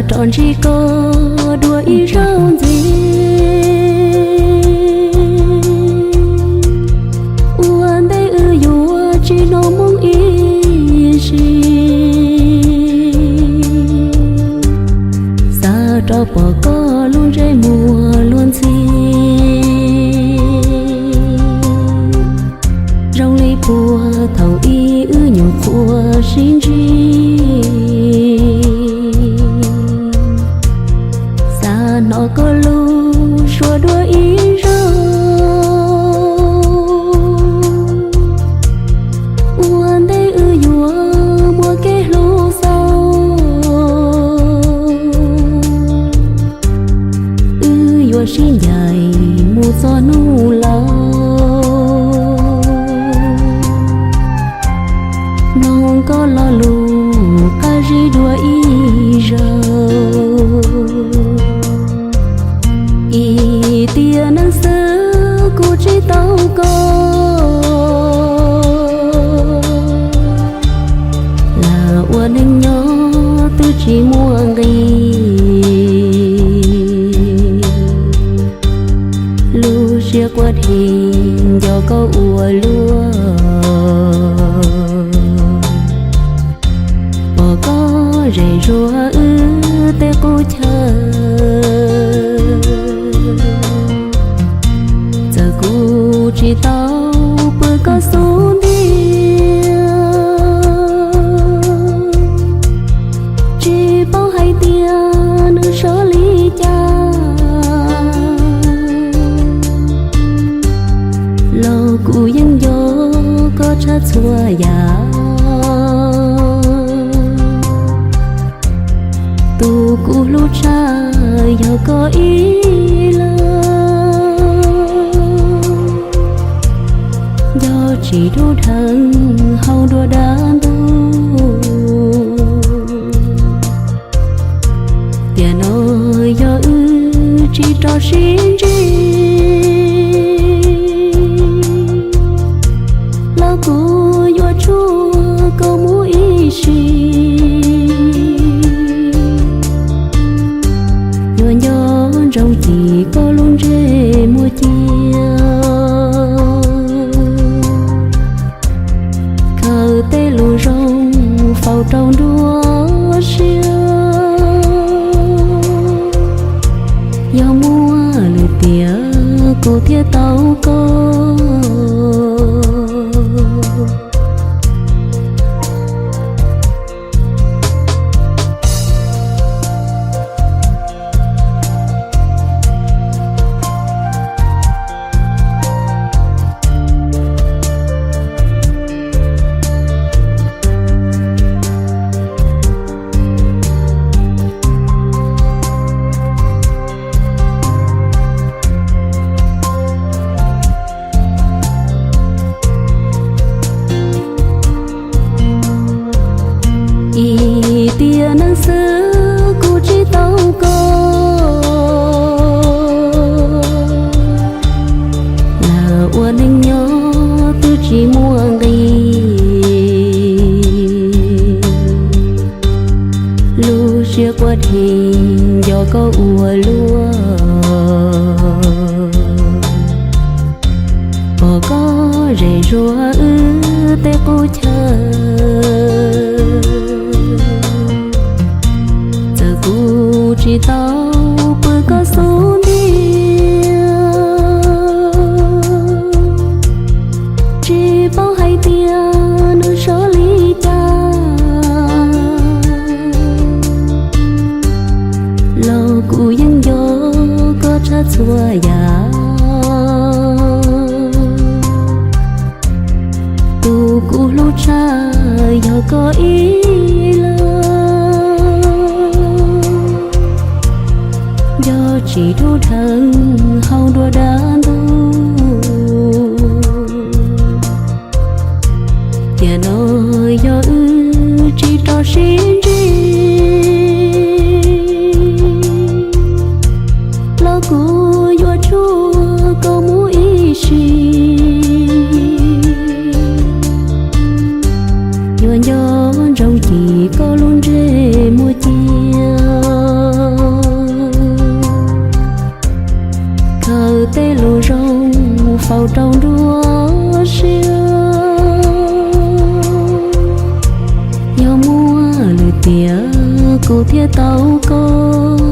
Rov ntsib koj dua ib zaug ntxiv, ua ntej wb yuav tsis hnov moo ib sim, xav rov pom koj lub ntsej muag luag ntxhi, zoo li puag thaum ub wb nyuam qhuav sib ntsib. Xav hnov koj lub suab dua ib zaug, ua ntej wb yuav muaj kev hlub xaus, wb yuav sib ncaim mus txog hnub laus. Mloog koj lo lus qab zib dua ib zaug, ib tiam neej xwb kuv tsis tau koj, lam ua neej nyob twb tsis muaj nqis. Lub siab quaj dhi nco koj ua luaj, pom koj zem zuag wb tej qub chaw. Txawm kuv tsis tau pw koj xub ntiag, tsis paub hais tias nws sov li cas, los kuv yeej nco koj tshaj txhua yam. Tus kuv hlub tshaj yog koj ib leeg, nco tsis dub dheev hauv nruab dab ntug. Tiam no yog wb tsis rov sib ntsib, los kuv yuav tshuaj koj mus ib sim. Yuav nco ntsoov cim koj lub ntsej muag cia, khaws tej lus zoo faus rau nruab siab. Yog muaj lwm tiam kuv thiaj tau koj. Ib tiam neej xwb kuv tsis tau koj, lam ua neej nyob twb tsis muaj nqis. Lub siab quaj dhi nco koj ua luaj, pom koj zem zuag wb tej qub chaw. Txawm kuv tsis tau pw koj xub ntiag, tsis paub hais tias nws sov li cas, los kuv yeej nco koj tshaj txhua yam. Tus kuv hlub tshaj yog koj ib leeg, nco tsis dub dheev hauv nruab dab ntug. Tiam no yog wb tsis rov sib ntsib, los kuv yuav tshuaj koj mus ib sim. Yuav nco ntsoov cim koj lub ntsej muag cia, thiaj tau koj.